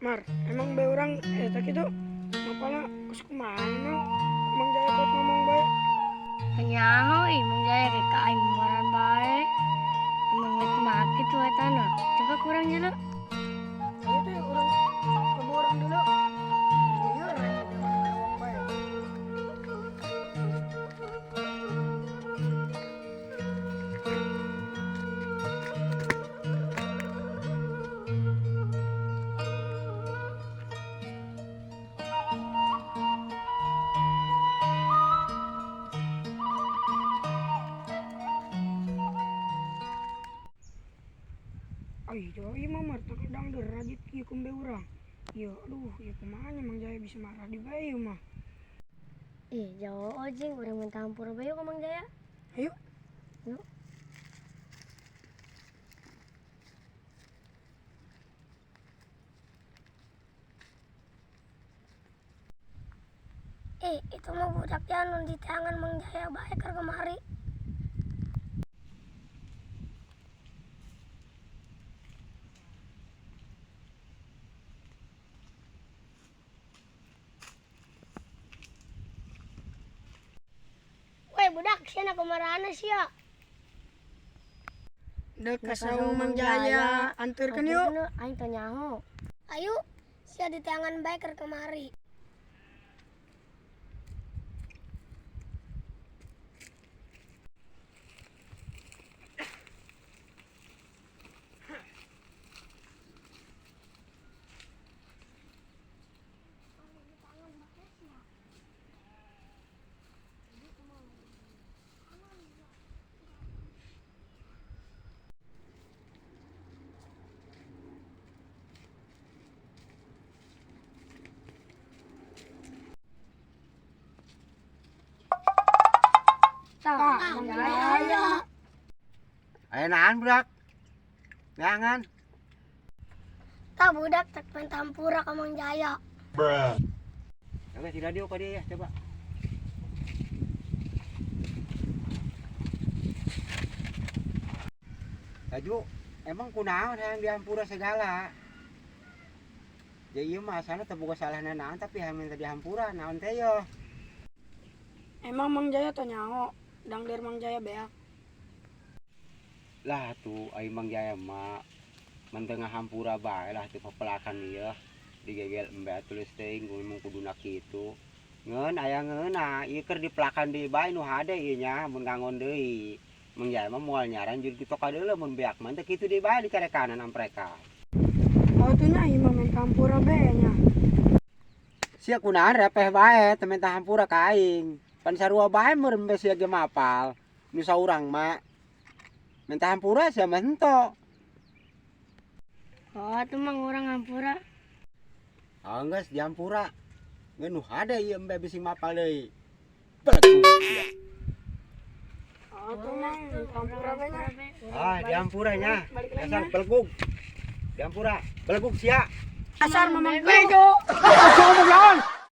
Mar, emang bae urang eta kitu mapalna geus kumaha emang Mang Jaya kuat ngomong bae. Nyaho ih Mang Jaya ke ka aing mamaran bae. Emang rek kumaha kitu etana. Coba kurang nyeluk. Ayo teh urang coba urang dulu. Lieur aing jangan ngomong bae. Ai jauh ieu mah Mar, tangkal dangdeur rajit kieu ku embe urang. Ieu aduh, ieu kumaha nya Mang Jaya bisa marah di bae ieu mah. Ih, jauh ojing urang minta hampura bae ka Mang Jaya. Ayo. Yuk. Eh, itu mah budak anu di tangan Mang Jaya bae keur kemari. Weh budak, sia na kumarana sia? Dek ka saung Mang Jaya, anterkeun yuk. Aing teu nyaho. Ayo, sia di tangan bae keur kemari. Tah, Mang Jaya. Aya naon budak? Neangan. Tah budak tek pentampura ka Mang Jaya. Bruh. Oke, di radio ka dia ya, coba. Laju, emang kunaon hayang dihampura segala? Ya ieu mah asalna teu boga salahna naon tapi hayang minta dihampura naon teh yo. Emang Mang Jaya teh nyaho dangdeur Mang Jaya beak. Lah tuh ai Mang Jaya mah mentengah hampura bae lah teu pepelakan ieu digegel embe tulis teuing ngomong kuduna kitu. Ngeun aya ngeunah ieu keur dipelakan deui bae nu hade ieu nya mun ngangon deui. Mang Jaya mah moal nyaran jur kitu kadeuleu mun beak mah teu kitu deui bae dicarekanan amprekan. Oh tuh nya ieu mah minta hampura bae nya. Sia kunaon repeh bae teu minta hampura ka aing. Pan sarua bae meureun embe sia ge mapal. Nu saurang mah minta hampura sia mah henteu. Oh, tuh Mang urang hampura. Ah geus dihampura. Ngeun nu hade ieu embe bisi mapal deui. Belegug sia. Oh tuh Mang minta hampura bae nya. Ah dihampura nya. Balik lagi Dasar nya. belegug. Dihampura, belegug sia. Dasar Mamang Bejo. Ngomong naon?